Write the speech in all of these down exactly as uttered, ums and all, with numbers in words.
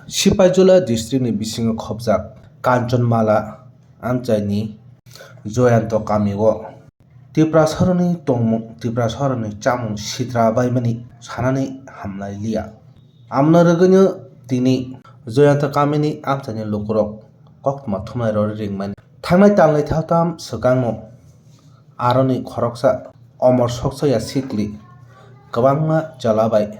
Sipaijala district ni bisingo khopjak Kanchanmala amchaini Joyanto kami o Tiprasaroni tongmung, Tiprasaroni chamung sitra baimani sanani hamlai liya. Amno rwgwino tini Joyanto kamini amchaini lukurok koktma thumnairok ringmani. Thangnai talnwi thaltam swkangno aroni khoroksa Omor Sokchaya sikli kwbangma chwla bai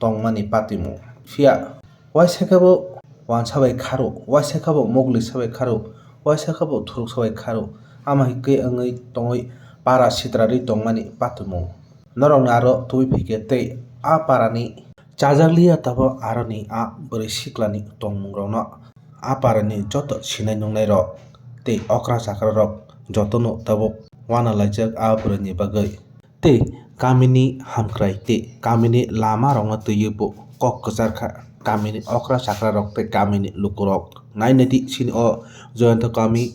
tongmani patimung. Phiya waisa khe bo wansa bai kharo, waisa khe bo muglisa bai kharo, waisa khe bo thuruksa bai kharo, ama hai khe wngwi tongwi para sitrarwi tongmani patimung. Norokni aro tubui phikhe tei a parani chajakliya tabuk aroni a bwrwi siklani tongmungrokno a parani joto sinai nungnairok tei okra chakrarok jotono tabuk uanalaijak a bwrwini bagwi. Tei kamini hamkrai tei kamini lamarokno twiwi bo kok kwchar kha. Kamini okra chakrarok tei kamini lukurok nainai di sini o Joyanta kami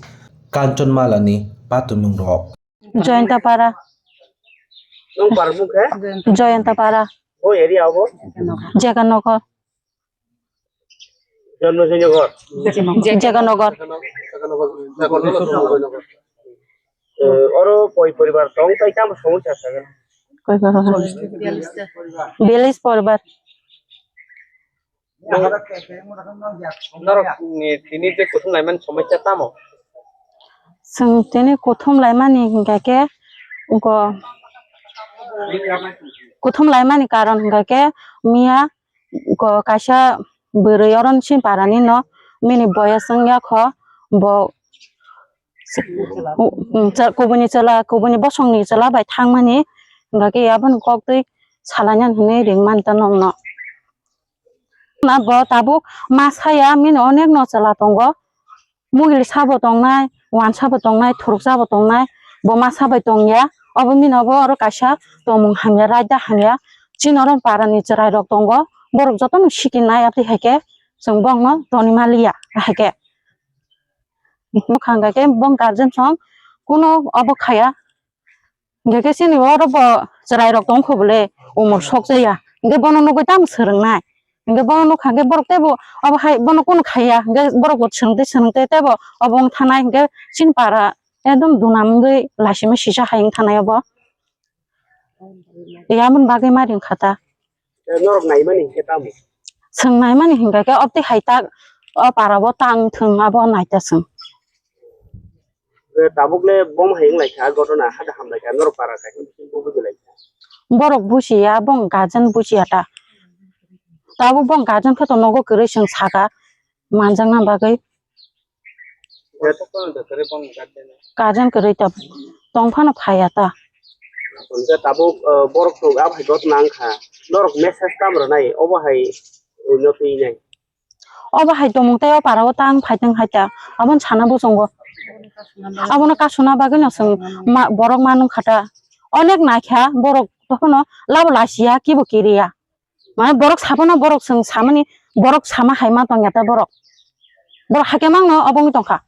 Kanchanmalani patimungrok. Joyanta para. Nwng para mung khe? Joyanta para. O area obo? Jagannogor. Janmajinogar. Jagannogor. Eh, oro koi poribar tong tai tamo somosya sagan? Koi poribar? Bialis poribar. Norok ni tini je kuthum laimani somosya tamo? Chwng tini kuthum laimani hingkha khe, go, kuthum laimani karon hingkha khe, miya go kaisa bwrwi oro chini parani no, bini boyes wngya kho, bo kubuni chwla, kubuni bosongni chwla bai thangmani, hingkha khe aboni kok twi salaina hinwi ringmani ta nokno. Na bo tabuk ma saya, bini onek no chwla tongo. Mugil sabo tongnai, wansa bo tongnai, thuruksa bo tongnai, bo masa bai tongya. Obo bini obo oro kaisa tongmung hamya, raida hamya. Chini oro parani chwrai rok tongo, borok jotono sikinai, aboni hai khe chwng bongno toni maliya, hai khe. Bwkha hwnkha khe bong guardian song kuno obo khaya. Hingkhe khe chini oro bo chwrai rok tong kho bole, umor sok chaya. Hingkhe bono nugui tamo swrwngnai. Hingkhe bono nukha hingkhe borok teibo obo hai bono kunu khaiya. Hingkhe borok bo swrwng tei swrwng tei teibo obo wng thanai hingkhe chini para ekdom dunam wngwi laisima sisa hai wng thanai obo. Aboni bagwi ma ring kha ta. Norok naimani hingkhe tamo? Chwng naimani hingkha khe obtwi hai ta o para o ta wng thung abo nai ta chwng. Eh, tabuk le bom hai wng lai kha, gotona hada ham lai kha, norok para kaisa bising bo buji lai kha. Borok buji ya, bong guardian buji ya ta. Tabuk bong guardian khe to nogo kwrwi chwng saka manjakna bagwi. Eh, guardian kwrwi ta tong phano phai ya ta. Hwnkhe tabuk, eh, borok to abo hai gotona wng kha, norok message tamo rwnai, obo hai, eh, no twi nai. Obo hai tongmung tei o para o tang phai tong hai ta. Abono sana bujungo. Abono kasuna bagwi no chwng ma, borok ma nung kha ta. Onek nai kha borok tokhono labo lachi ya, kibo kiri ya. Mane borok sabono borok chwng samani, borok sama hai ma tong ya ta borok. Borok hakhe mang no obo wng tong kha.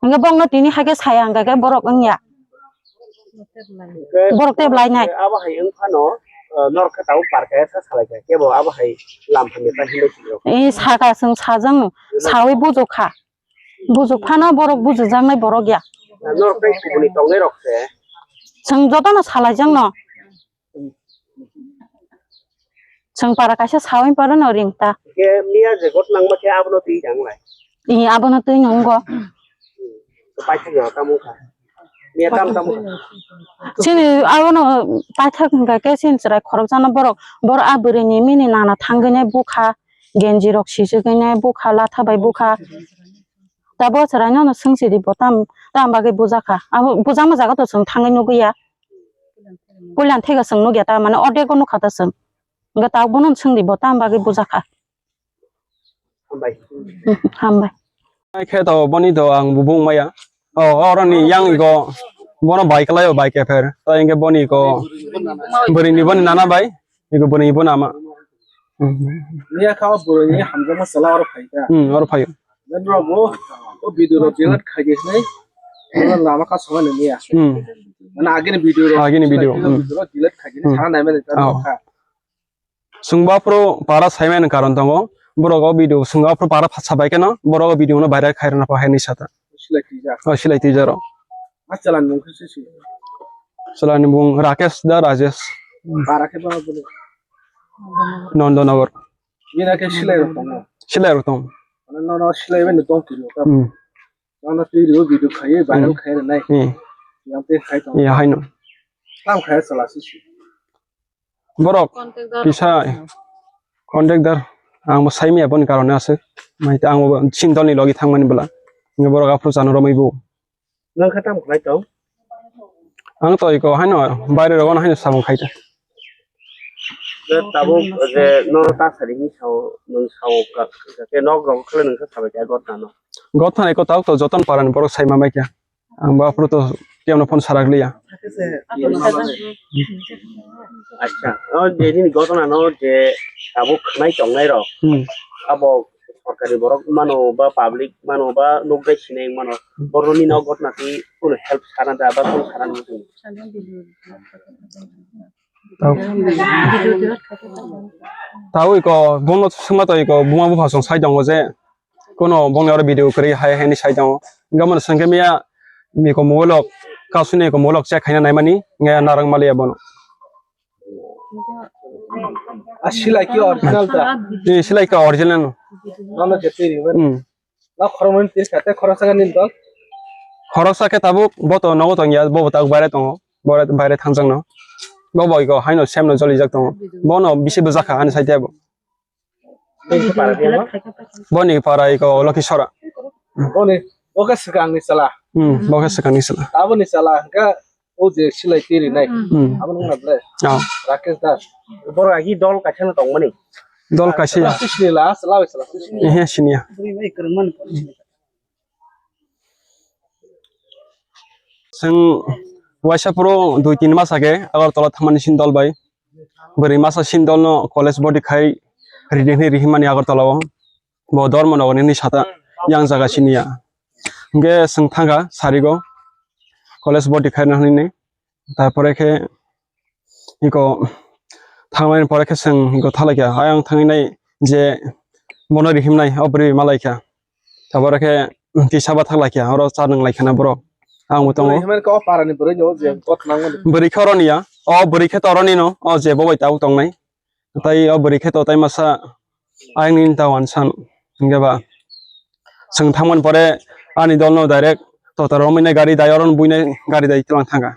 Hingke bongno tini hai khe saya hingka khe borok wngya. Borok tei belai nai. Abo hai wng phano, eh, norok khe tabuk par kaya sa salai kha. Kebo abo hai lam hamya ta hinwi sijak. Eh, saka chwng sajang, sawi bujok kha. Bujok phano borok bujujaknai borok ya. Norok tei kubuni tongnai rok se. Chwng jotono salai jakno. Chwng para kaisa sawi paro no ring ta. Khe miya je got nangma khe abono twi nang lai. I abono twi nungo. Paithak ya tamo kha. Miya tam tamo kha. Chini abono paithak hingka khe chini chwrai khoroksa no borok. Borok a bwrwi ni mini nana thangwi nai bukha. Genji rok sisugwi nai bukha, latha bai bukha. Tabo chwrai no swngsi di bo tam, tam bagwi bujakha. Abo bujakma jaga to chwng thangwi nugwi ya. Puilan thaiga chwng nukya ta, mane ordek o nukha ta chwng. Hwnkhe tabuk bono swngdi bo tam bagwi bujakha. Hambai. Hambai. Khe to boni to ang bubung maya. O, oroni yang iko bono bai kalai o bai kepher. Ta hwnkhe boni iko bwrwi ni boni nana bai. Iko bwrwi ni boni ama. Miya kha o bwrwi ni hamjakma chwla oro phai kha. Hmm, oro phaio. Norok bo o video rok delete khai di hinwi lama kha songma nangya. Hmm. Mane agini video rok, agini video, hmm, video rok delete khai di hinwi sana naimani ta kha. Chwngbo aphuru para saimani karon tongo, Borok o video swngo, aphuru para pha sabai kheno borok o video no viral khai rwna pha hai hinwi sata. Silai twijak. O silai twijak rok. A chalani mung khe sisi. Chalani mung Rakesh da Rajesh. Para khe ba bole. Nondonagar. Bini khe silai rok tongo. Silai rok tong. Mane nono silai bai no tong twi rok. Hmm. Nono twi rok video khai viral khai rwnai. Hmm. Yang te khai tong. Ya haino. Tam khai chala sisi. Borok kisa contact dar ang bo saimaya boni karone aswk. Mai ta ang bo chini dolni logi thangmani bwla. Borok aphuru chano romwi bo. Nang kha tam khlai tong? Ang to iko haino baire rogo haino samung khai ta. Je tabuk je no ta sari ni sao, nung sao ka, ka ke nok rok khle nung sa sabai ka gotna no. Gotna iko tabuk to joton paran borok sai ma mai kya. Ang bo aphuru to tiyamno phone sarak liya. Acha, o je nini gotna no je tabuk khnai tongnai rok. Hmm. Abo sorkari borok mano ba public mano ba nukjai sinai mano, boroni nok gotna twi kuno help sana da ba kuno sana nukjai. Tau. Tau iko bono sima to iko buma bupha song sai tongo je kuno bongni oro video kwrwi hai hai ni sai tongo. Gamani sengke miya iko mobile o kasuni iko mobile o check khaina naimani nge narang maliya bono. A silai ki original ta? Ni silai ka original no. Nono je tiri man. Hmm. Na khoroknwi tir kha, tei khoroksa khe nini dol? Khoroksa khe tabuk bo to nogo tongya, bo bo tabuk baire tongo, bo baire thangjak no. Bo bo iko haino sem no jolijak tongo. Bono bisi bwjakha ani side bo. Bini para khe ma? Boni para iko Lokhisora. Boni, bo khe swkang ni chala. Hmm, bo khe swkang ni chala. Abo ni chala hwnkhe o je silai twi rinai. Hmm. Abo nung na ble? Ah. Rakesh Das. Borok agi dol kaisa no tongmani. Dol kaisa ya. Sini la, sala, sala, sini. Ehe, sini ya. Chwng waisa phuru dui tin masa khe Agartala thangmani sini dol bai. Bwrwi masa sini dol no college body khai ridi hwnwi rihimani Agartala o. Bo Dharmanagar ni sata yang jaga sini ya. Hingke chwng thangkha sarigo college body khaina hwnwi. Tarpore khe iko thangmani pore khe chwng iko thalai kha. Ayang thangwi nai je bono rihimnai o bwrwi malai kha. Tabore khe tisa bathak lai kha, oro cha nang lai kha na borok. Ang bo tongo. Bwrwi himani khe o parani bwrwi no je kot nangmani. Bwrwi khe oro ni ya. O bwrwi khe to oro ni no. O je bo bai tabuk tongnai. Tai o bwrwi khe to tai masa ayang ni ta wansan. Hingke ba chwng thangmani pore ani dol no direct tota romwi nai gari dai oro no bui nai gari dai tlang thangkha.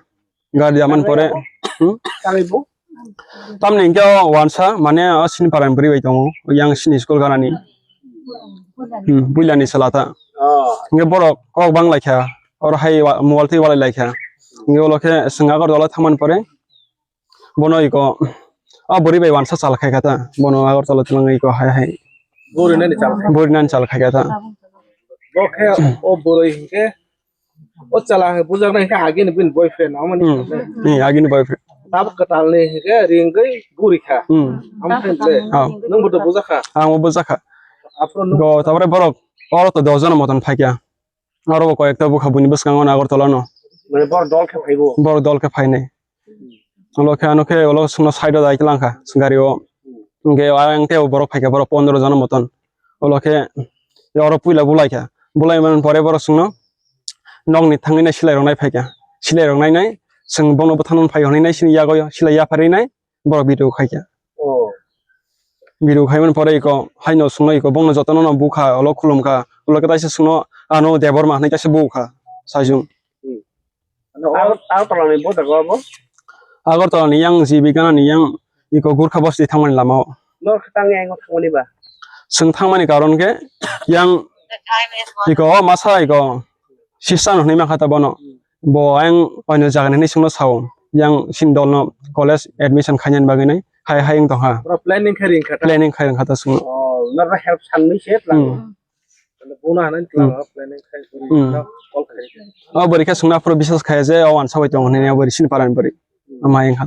Gari daman pore. Hmm? Tangwi bo? Tamni hingke o wansa mane o sini paran bwrwi bai tongo, yang sini school ganani. Hmm, builani sala ta. Oh. Hingke borok kok bang lai kha, oro hai wa-, mobile twi walai lai kha. Hingke ulo khe chwng Agartala thangmani pore bono iko o bwrwi bai wansa chal khai kha ta, bono Agartala twlang iko hai hai. Bwrwi nani chal khai. Bwrwi nani chal khai kha ta. Bo khe o bwrwi hingke O chala hwnka bujaknai hwnka agini bini boyfriend, amoni. Hmm. Ni agini boyfriend. Tabuk kwtalni hwnka ringwi guri kha. Hmm. Amoni le. Oh. Nwng bo to bujakha. Ang bo bujakha. Aphuru nwng go, tabore borok oro to dos jona moton phaikya. Oro bo koyekta bukha buini bwskango Agartala no. Mane borok dol khe phaibo. Borok dol khe phainai. Ulo khe ano khe ulo chwngno side o dai langkha gari o. Hwnkhe ayang tei borok phaikha borok pondro jona moton. Ulo khe oro puila bulaikha. Bulai man pore borok chwngno nokni thangwi nai silai rok nai phaikha. Silai rok nai nai chwng bono bwthangno phai hwnwi nai sini yago silai yapharwi nai borok video khaikha. Oh. Video khaimani pore iko haino chwngno iko bongno jotono no bukha ulo khulumkha. Ulo khe taisa chwngno ano Debbarma hwnwi taisa bukha. Sajung. Hmm. Ano Agartala ni bo jaga bo? Agartala ni yang G B Gana ni yang iko Gurkha bosti thangmani lama o. Nor khe tang yang thangmani ba? Chwng thangmani karon khe yang iko o masa iko sister hwnwi mankha ta bono. Bo ayang oino jaga ni hwnwi chwngno sao. Yang sini dol no college admission khainani bagwi nai hai hai wng tongkha. Bro, planning khai ring kha ta? Planning khai ring kha ta chwngno. Oh, nor help sanwi se tlang. Hmm. Bono hanani tlang planning khai guri call khai. O bwrwi khe chwngno aphuru biswas khai je o wansa bai tongo hinwi o bwrwi sini parani bwrwi. Ama yang kha.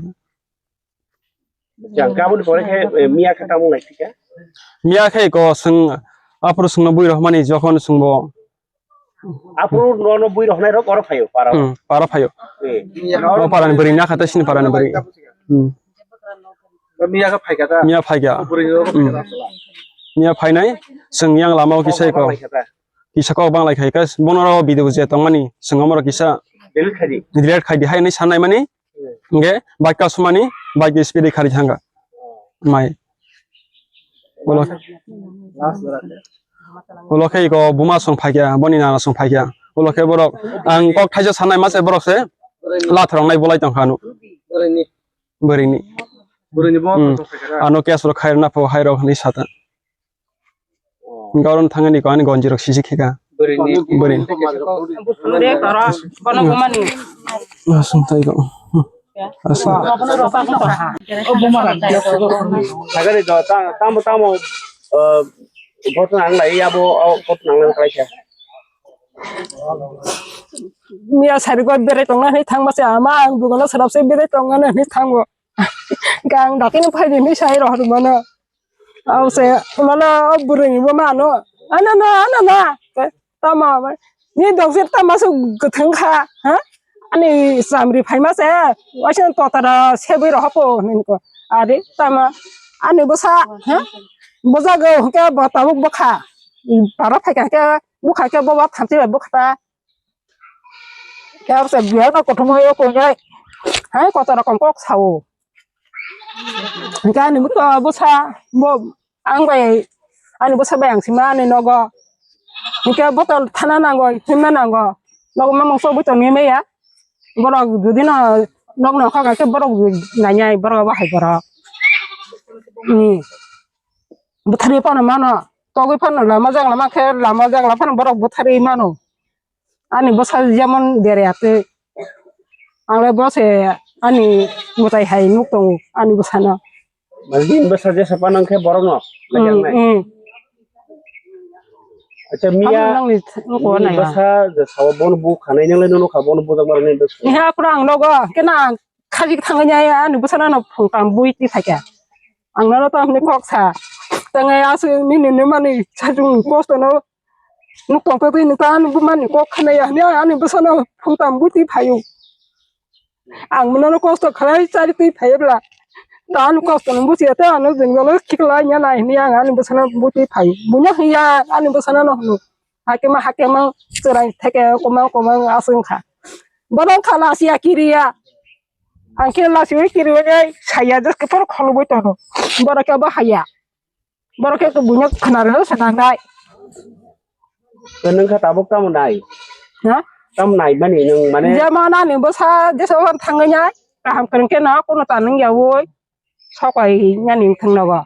Yang kaboni pore khe, eh, miya khe tamo nai thika? Miya khe ko chwng aphuru chwngno bui rohmani jokhon chwngbo. Aphuru nono bui rohnai rok oro phaio para. Hmm, para phaio. Eh. O parani bwrwi na kha ta sini parani bwrwi. Hmm. Miya khe phaikha ta? Miya phaikha. Bwrwi rok phaikha ta? Niya phainai, chwng yang lama o kisa ko. Kisa kok banglai khai kha, bono ro video je tongmani, chwng omo ro kisa delete khai di. Delete khai di hai hinwi sanai mani, hmm, hwnkhe bike kasumani, bike speed khai thangkha. Mai. Ulo, ulo khe iko buma song phaikya, boni nana song phaikya. Ulo khe borok, ang kok thaisa sanai mase borok se, lathorok nai bolai tongkha ano. Bwrwini. Bwrwini bo hmm. Ano case rok khairokna pho hai rok hinwi sata. Hwnkhe oro thangani ko ani gonji rok sisi khika. Bwrwini. Bwrwini. Kono bumani. Asung tai ko. Asung. Sagari do tamo tamo ghotona ang lai abo ghotona ang lai kalaisa. Miya sari go berai tongna hinwi thangma se ama ang bugono sarap se berai tongna hinwi thango. Gang dakini phai di hinwi sai rohor mano. Ause, mano bwrwini bo mano. Ana na, ana na. Tamo, ni dogsir tamo su gthwng kha, ha? Ani samri phaima se, waisa totara sebwi rohopo hinwi ko. Ari tamo, ani bwsa, ha? Bwsa go hwnkhe bo tabuk bwkha. Para phaikha khe, bwkha khe bo thamchi bai bwkha ta. Khe abo se biya no kothoma yo ko ngai. Hai kotor rokom kok sao. Hwnkhe ani bwsa, bwsa, bo, ang bai, ani bwsa bai ang sima ani nogo. Hwnkhe botol thana nango, himna nango. Nogo mamung so botol ni meya. Borok jodi no, nog no kha khe borok nanyai, borok bahai borok. Ni. Bwtharwi phano mano. Togwi phano lama jagla ma khe, lama jagla phano borok bwtharwi mano. Ani bwsa jemon dere atwi. Ang le bo se ani mwtai hai nuk tongo ani bwsano. Mane bini bwsa jesa panang khe borokno najaknai. Mm, mm. Acha miya. Ano nangni th-, nuko bini nai ya. Bwsa je sao bono bu khanai nang le nono kha bono bujak mani bwsa. Ehe, aphuru ang nogo kena ang khaji thangwi nai ani bwsano no phung tam bui ti phaikha. Ang nono to hwnwi kok sa. Tangai aswk nini nini mani sajung post no nuk tong twi nukha ani bumani kok khna ya hwnwi ani bwsano phung tam bui twi phaio. Ang nono kosto khlai chari twi phaio bla. Ta ani kosto no buchiya ta ano jwngjalo khiklai ya nai hwnwi ang ani bwsano bui twi phaio. Buino hwnya ani bwsano no hwno. Hakema hakema chwrai theke komang komang aswk wngkha. Bono wngkha lasiya kiriya. Ang khe lasiwi kiriwi saya just khe phor kholobwi tongo. Borok khe bo haya. Borok khe buino khna rw se nangnai. Nung kha tabuk tamo nai? Ha? Tamo nai mani nung mane? Jemon ani bwsa jesa wan thangwi nai. Kaham kwrwng khe no kuno ta nung yaui. Sokai yani thang nogo.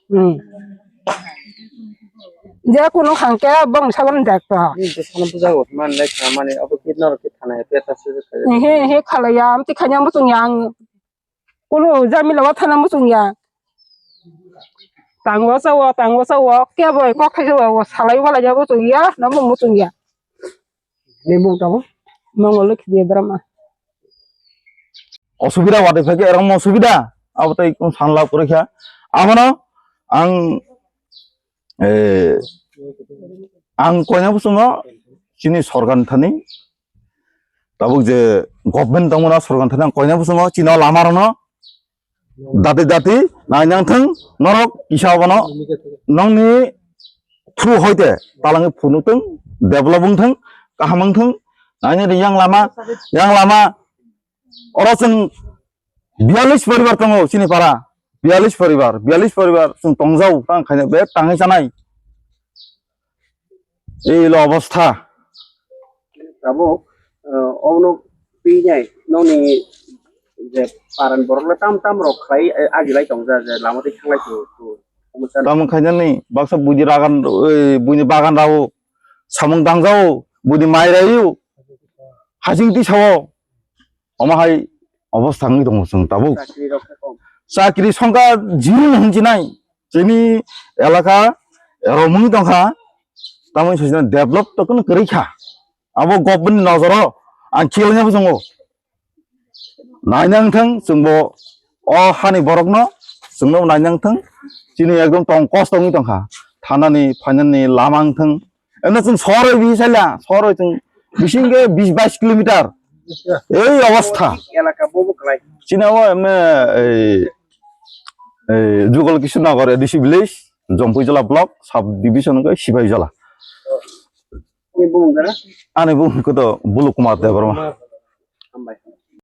Hmm. Je kuno khang khe bong sagon dek to. Ni bwsano bujago man lai kha mani abo kit norok khe thana he peta se. He he khalaya amti khanya muchung yang. Kulu jamila wa thana muchung ya. Tango sawo, tango sawo, kebo kok khai sawo, salai wala jabo chung ya, namo muchung ya. Ni mung tamo? Mongol Lokhi Debbarma. Osubida wadi phai khe erom osubida, abo tai kung sanla kuri kha. Abono ang, eh, ang koina busungo chini sorkar thani. Tabuk je government tongmani sorkar thani ang koina busungo chini lama rokno dati dati nainang thang norok kisa bono nongni through hoite talangi phunuk thang develop wng thang kaham wng thang nainani yang lama yang lama oro chwng biyalish poribar tongo chini para biyalish poribar biyalish poribar chwng tongjao tang khaina be tangwi chanai. Ei lo obostha. Tabuk, eh, obno pinai noni je paran borok le tam tam rok khlai, eh, agi lai tong ja je lama tei thanglai tu, tu. Tamo khainani baksa buini ragan, eh, buini bagan rao samung dangjao, buini mai raio, hajing tisao. Omo hai obostha wngwi tongo chwng tabuk. Chakri rok khe kom. Chakri songkha zero no hinchinai. Chini elaka romwi tongkha. Tamoni sojina develop to kono kwrwi kha. Abo government ni nojoro ang khilaina bo chwngo. Nainang thang chwngbo o hani borokno chwngno nainang thang. Chini ekdom tong kosto wngwi tongkha. Thanani, phainani lama wng thang. Eno chwng soroi bi saila, soroi chwng bising khe bis bais kilometer. Ei obostha. Elaka bobo kwlai. Chini o emne ei, ei Jugal Kishore Nagar A D C village. Jompuijala block, sub division wngkha Sipaijala. Ani bumung khe to Bulu Kumar Debbarma.